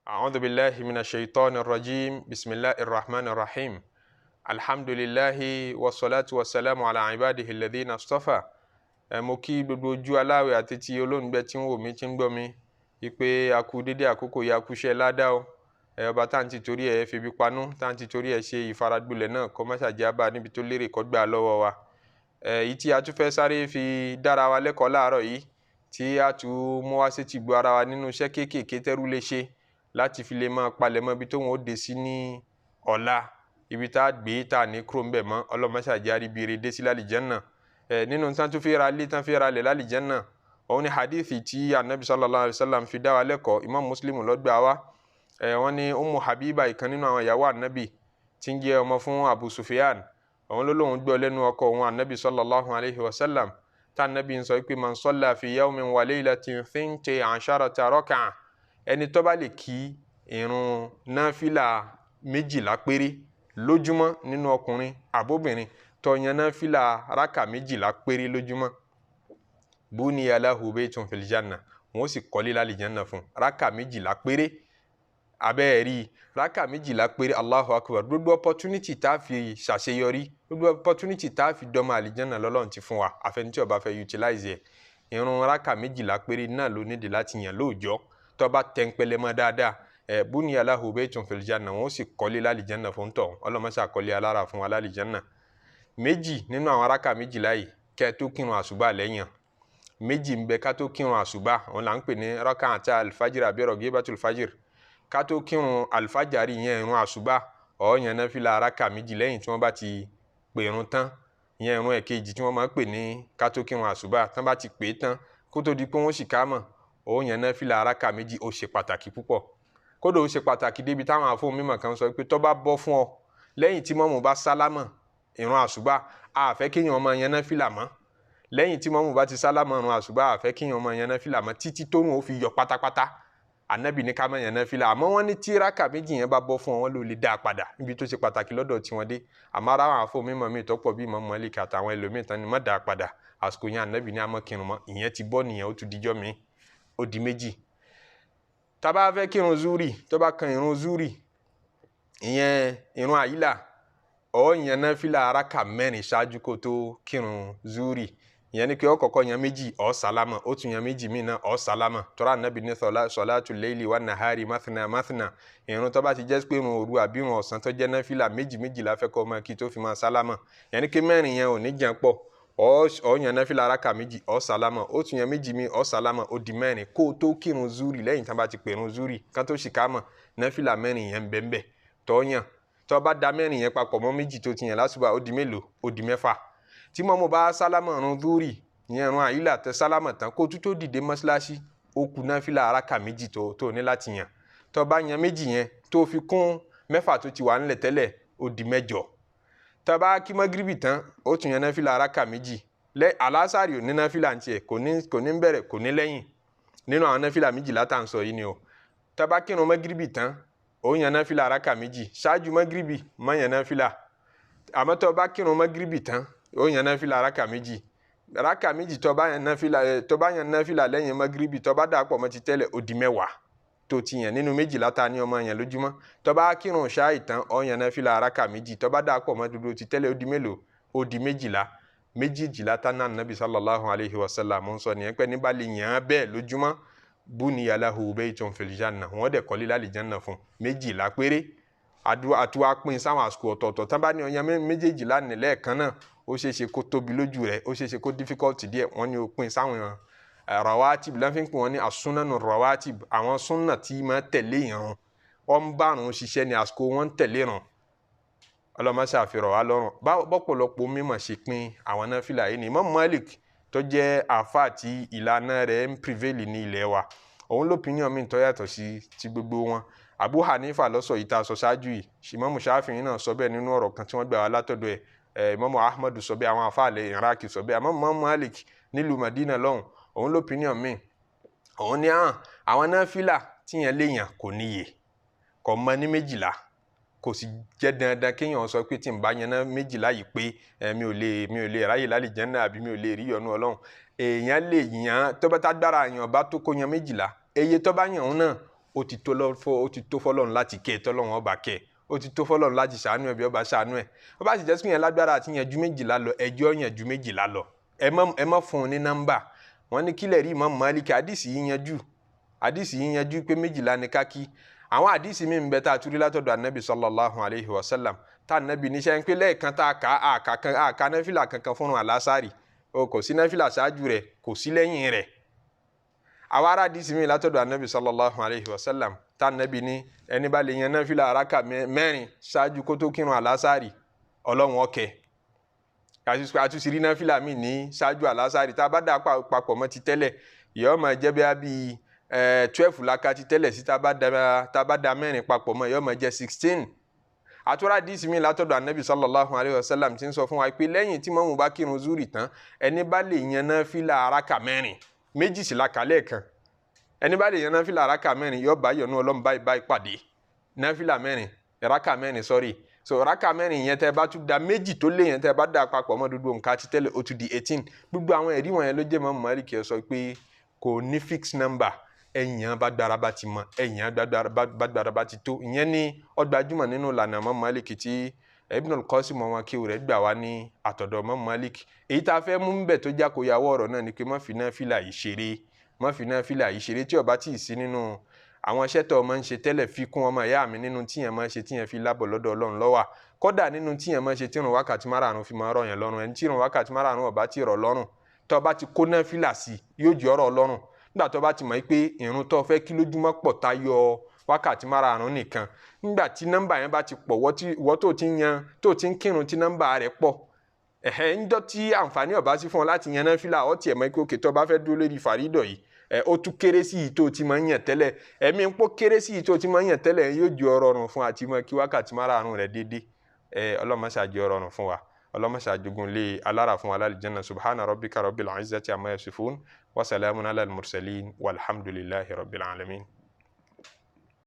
أعوذ بالله من الشيطان الرجيم. بسم الله الرحمن الرحيم. الحمد لله والصلاة والسلام على عباده الذين اصطفى. Mo kí gbogbo ojú aláwẹ̀ àti ti olóńgbẹ tí ń wò mí, tí ń gbọ́ mi, wípé a kú dédé àkókò yìí, a kú iṣẹ́ ládàá o. Ọba tá à ń ti torí ẹ̀ febi panú, tá à ń ti torí ẹ̀ ṣe ìfaragbolẹ̀ náà, kó má ṣàjẹ́ àbá níbi tó lérè, kó gbà lọ́wọ́ wa. Èyí tí a tún fẹ́ sáré fi dára wa lẹ́kọ̀ọ́ láàárọ̀ yìí, tí a tún mú wá sétí gbọ́ ara wa nínú iṣẹ́ kéékèèké tẹ́rú lè ṣe láti fi lè máa palẹ̀mọ́ ibi tóun ó dé sí ní ọ̀la, ibi tá a gbé tá a ní kúrò ń bẹ̀ mọ́. Ọlọ́mọṣàjẹ́ àríbi dé sí lálìjánnà. Nínú tán tún fi ra lé, tán fi ra lẹ̀ lálìjánnà, òun ni hadithi tí anabi sallallahu alayhi wa sallam fi dá wa lẹ́kọ̀ọ́. Imam Muslim ló gbà wá. Wọ́n ní Ummu Habiba, ìkan nínú àwọn ìyàwó anabi tí ń jẹ́ ọmọ fún Abu Sufyan, òun ló lóun gbọ́ lẹ́nu ọkọ òun anabi sallallahu alayhi wa sallam, tá anabi ń sọ pé man salla fi yawmin wa laylatin thintay asharata raka'a, ẹni tó bá lè kí ìrun náfìlà 12 péré lójúmọ́ nínú ọkùnrin àbóbìnrin, tó yan náfìlà rákà 12 péré lójúmọ́, buniya lahu baytun fil janna, wọ́n sì kọ́lé lálìjánnà fún rákà 12 péré. Abẹ́ẹ̀rí rákà 12 péré, Allahu akbar. Gbogbo opportunity tá a fi ṣàṣeyọrí, gbogbo opportunity tá a fi dọ́mọ àlìjánnà lọ́lọ́run ti fún wa, àfẹni tí ó bá fẹ́ utilize ẹ̀. Ìrun rákà 12 péré náà ló nídìí láti yàn lóòjọ́, tó bá tẹ́ńpẹ́lẹ́ mọ́ dáadáa. Buniya lahu baytun fil janna, wọ́n sì kọ́lé lálìjánnà fún tọ̀. Ọlọ́mọṣà kọ́lé alára fún wa lálìjánnà. 2 nínú àwọn rákà 12 yìí, kẹ́ ẹ tó kírun àṣùbà lẹ́yìn 2 ń bẹ ká tó kírun àṣùbà, òun là ń pè ní rákà àti alfajir àbí rọ̀gíbàtul fajir. Ká tó kírun alfajari yẹn, ìrun àṣùbà, ó yàn náfìlà rákà 2 lẹ́yìn tí wọ́n bá ti pè irun tán, ìyẹn ìrun ẹ̀kejì tí wọ́n máa ń pè ní ká tó kírun àṣùbà. Tán bá ti pè é tán, kó tó di pé wọ́n sì ká mọ̀, ó yàn náfìlà rákà 2. Ó ṣe pàtàkì púpọ̀. Kódà ó ṣe pàtàkì débi táwọn àfọwọ́n mímọ̀ kan sọ pé tó bá bọ́ fún ọ lẹ́yìn tí mọ́mù bá sálámọ̀ ìrun àṣùbà, a fẹ́ kéèyàn máa yan náfìlà mọ́. Lẹ́yìn tí mọ́mù bá ti sálámọ̀ ìrun àṣùbà, a fẹ́ kéèyàn máa yan náfìlà mọ́ títí tóun ó fi yọ pátápátá. Ànábì ní ká máa yan náfìlà, àmọ́ wọ́n ní tí rákà 2 yẹn bá bọ́ fún ọ, wọ́n ló lè dá a padà níbi tó ṣe pàtàkì lọ́dọ̀ tiwọn dé. Àmọ́ ara àwọn àfọwọ́n mímọ̀ míì tọ́pọ̀ bíi Imam Malik àtàwọn ẹlòmíì tán ni má dá a padà. Àsìkò yẹn Ànábì ní a má kírun mọ́, ìyẹn ti bọ́ nìyẹn, ó tún dijọ́ mi, ó di 2. Tá bá fẹ́ kírun zuri, tó bá kan ìrun zuri, ìyẹn ìrun àyílà, ó yan náfìlà rákà 4 ṣáájú kó tó kírun zuri. Ìyẹn ni pé ó kọ́kọ́ yan 2, ó sálámà, ó tún yan 2 míì náà, ó sálámà. Tọ́ra Ànábì ní sọ̀látù layli wa nahari mathna mathna. Ìrun tó bá ti jẹ́ pé ìrun òru àbí ìrun ọ̀sán tó jẹ́ náfìlà 2 2 la fẹ́ kó máa kí tó fi máa sálámà. Ìyẹn ni pé 4 yẹn ò ní jẹun pọ̀. Ó yan náfìlà rákà 2, ó sálámà, ó tún yan 2 míì, ó sálámà, ó di 4 kó tó kírun zuri. Lẹ́yìn tán bá ti pèrun zuri ká tó sì ká mọ̀, náfìlà 4 yẹn ń bẹ ń bẹ tó yàn. Tó bá da 4 yẹn papọ̀ mọ́ 2 tó ti yàn lásùbà, ó di mélòó? Ó di 6. Tí mọ́mú bá sálámà ìrun zuri, ìyẹn ìrun àyílà, tẹ sálámà tán, kó tó tó dìde mọ́ṣáláṣí, ó kù náfìlà rákà 2 tó ní láti yàn. Tó bá yan 2 yẹn tó fi kún 6 tó ti wà ńlẹ̀ tẹ́lẹ̀, ó di 8. Tó bá kí mọ́gíríbì tán, ó tún yan náfìlà rákà 2. Lẹ́ alásàrì ò ní náfìlà ń tiẹ̀, kò ní bẹ̀rẹ̀, kò ní lẹ́yìn nínú àwọn náfìlà 12 tá à ń sọ yìí ni o. Tó bá kírun mọ́gíríbì tán, ó yan náfìlà rákà 2 ṣáájú mọ́gíríbì, má yan náfìlà. Àmọ́ tó bá kírun mọ́gíríbì tán, ó yan náfìlà rákà 2. Rákà 2 tó bá yan náfìlà, tó bá yan náfìlà lẹ́yìn mọ́gíríbì, tó bá dà pọ̀ mọ́ ti tẹ́lẹ̀, ó di 10 tó ti yàn nínú 12 tá ní ọmọ yàn lójúmọ́. Tó bá kírun ṣáì tán, ó yan náfìlà rákà 2, tó bá dà pọ̀ mọ́ dúdú ti tẹ́lẹ̀, ó di mélòó? Ó di 12. 12 tá náà Nabi sallallahu alayhi wa sallam ń sọ nìyẹn pé ní bá lè yàn án bẹ́ẹ̀ lójúmọ́, buniya lahu baytun fil janna, wọ́n dẹ̀ kọ́lé lálìjánnà fún 12 péré. Àtúwá pín sáwọn àsìkò ọ̀tọ̀ọ̀tọ̀. Tán bá ní ọyàn 12 ní lẹ́ẹ̀kan náà, ó ṣeé ṣe kó tóbi lójú rẹ̀, ó ṣeé ṣe kó difficult díẹ̀. Wọ́n ní ó pín sáwọn rawatib, lọ́n fi ń pè wọ́n ní asúnánù rawatib, àwọn súnà tí máa tẹ̀lé ìrun. Wọ́n ń bá àrùn ṣiṣẹ́ ní àsìkò wọ́n ń tẹ̀lé ìrun. Ọlọ́mọṣẹ́ àfihàn wa lọ́rùn. Bọ́pọ̀lọpọ̀ mímọ̀ ṣe pín àwọn náfìlà yìí ni. Imam Malik tó jẹ́ àáfàá tí ìlànà rẹ̀ ń prevail ní ilẹ̀ wa, òun lópinion mi tó yàtọ̀ sí ti gbogbo wọn. Abu Hanifa ló sọ ìta sọ ṣáájú yìí, Imam Shafi'i náà sọ bẹ́ẹ̀ nínú ọ̀rọ̀ kan tí wọ́n gbà wá látọ̀dọ̀ ẹ̀. Imam Ahmadu sọ bẹ́ẹ̀, àwọn àáfàá ilẹ̀ Iraq sọ bẹ́ẹ̀. Àmọ́ Imam Malik nílùú Madina lọ́hùn, òun lópinion mi, òun ní àwọn náfìlà tíyẹn léèyàn kò níye, kò mọ ní 12, kò sì jẹ́ dandan kéèyàn sọ pé tí n bá yan ná 12 yìí pé mi ò lè ráyè lálìjánnà àbí mi ò lè rí ìyọ́nú Ọlọ́run. Èèyàn lè yan tó bá tágbára èèyàn bá tó kó yan 12, iye tó bá yàn òun náà Ó ti tó fọlọ́run láti kẹ́, tọ́lọ́run ọba kẹ́. Ó ti tó fọlọ́run láti ṣàánú ẹ̀ bí ọba ṣàánú ẹ̀. Ó bá sì jẹ́ sùn yẹn lágbára àti yẹn ju 12 lọ, ẹjọ́ yẹn ju 12 lọ. Ẹ má fún un ní nọ́mbà. Wọ́n ní kílẹ̀ rí Imam Malik, àdìsí yìí yanjú, àdìsí yìí yanjú pé 12 ni kákí. Àwọn àdìsí mi ń bẹ tá a turi látọ̀dọ̀ anabi sallallahu alayhi wa sallam, tá anabi níṣẹ́ ń pé lẹ́ẹ̀kan tá a kà á kà náfìlà kankan fún alásàrì, o kò sí náfìlà ṣáájú rẹ̀, kò sí lẹ́yìn rẹ̀. Àwọn ará àdìsí mi látọ̀dọ̀ anabi sallallahu alayhi wa sallam, tá anabi ní ẹni bá lè yan náfìlà araka 4 ṣáájú kó tó kírun alásàrì, Ọlọ́run ó kẹ́. Àtúnṣe rí náfìlà mi ní ṣáájú alásàrì, tá a bá dà papọ̀ mọ́ ti tẹ́lẹ̀, ìyá ọmọ jẹ́ bí a bíi 12 laka ti tẹ́lẹ̀ sí, tá a bá da 4 papọ̀ mọ́, yóò máa jẹ́ 16. Àtúrà díìsì mi látọ̀dọ̀ anabi sallallahu alayhi wa sallam ti ń sọ fún wa pé lẹ́yìn tí mọ́mú bá kírun zuri tán, ẹni bá lè yan náfìlà araka 4, 2 sì la kálẹ̀ kan, ẹni bá lè yan náfìlà araka 4 yóò bá yọ́nú Ọlọ́run báyìí báyìí pàdé. Náfìlà 4, raka 4 sọ́rí. So raka 4 yẹn tẹ́ bá tún da 2 tó lé yẹn tẹ́ bá da papọ̀ mọ́ gbogbo nǹkan ti tẹ́lẹ̀, ó tún di 18. Gbogbo àwọn ẹ̀rí wọ̀nyẹn ló jẹ́ Imam Malik sọ pé kò ní fixed number. Ẹ̀yàn bá gbára bá ti mọ, ẹ̀yàn bá gbára bá ti tó. Ìyẹn ní ó gbajúmọ̀ nínú ìlànà Imam Malik tí Ibn al-Qasim wọn kí rẹ̀ gbà wá ní àtọ̀dọ̀ Imam Malik. Èyí tá a fẹ́ mú bẹ̀ tó jákòyàwó ọ̀rọ̀ náà ni pé má fi náfìlà yìí ṣeré, má fi náfìlà yìí ṣeré. Tí ó bá tíì sí nínú àwọn iṣẹ́ tó máa ń ṣe tẹ́lẹ̀, fi kún ọmọ ìyá mi nínú tíyẹn máa ń ṣe tíyẹn fi lábọ̀ lọ́dọ̀ Ọlọ́run ló wà. Kódà nínú tíyẹn máa ń ṣe tírun wákàtí márààrún fi máa rọ̀ yẹn lọ́rùn. Ẹni tírun wákàtí márààrún ó bá ti rọ̀ lọ́rùn, tó bá ti kó náfìlà sí yóò jẹ́ ọ̀rọ̀ Ọlọ́run. Nígbà tó bá ti mọ̀ pé ìrun tó fẹ́ kí lójúmọ́ pọ̀ tayọ wákàtí márààrún nìkan, nígbà tí nọ́mbà yẹn bá ti pọ̀, wọ́n tó ti yan tó ti ń kírun tí nọ́mbà rẹ̀ pọ̀, ẹ̀hẹ́ ńjọ́ tí àǹfààní ó bá sí fún ọ láti yan náfìlà, ó tiẹ̀ mọ̀ pé òkè tó bá fẹ́ dúró lórí fàrídọ̀ yìí, ẹ̀ ó tún kéré sí yìí tó ti máa ń yàn tẹ́lẹ̀. Ẹ̀mí ń pọ́ kéré sí yìí tó ti máa ń yàn tẹ́lẹ̀, yóò ju ọ̀rọ̀ rọrùn fún àti mọ́ kí wákàtí márààrún rẹ̀ déédéé. Ẹ̀ Ọlọ́run má ṣe jẹ́ ó rọrùn fún wa, Ọlọ́run má ṣe àjogún lé alára fún wa lálìjánnà. Subhana rabbika rabbil izzati amma yasifun wa salamun ala al-mursalin walhamdulillahi rabbil alamin.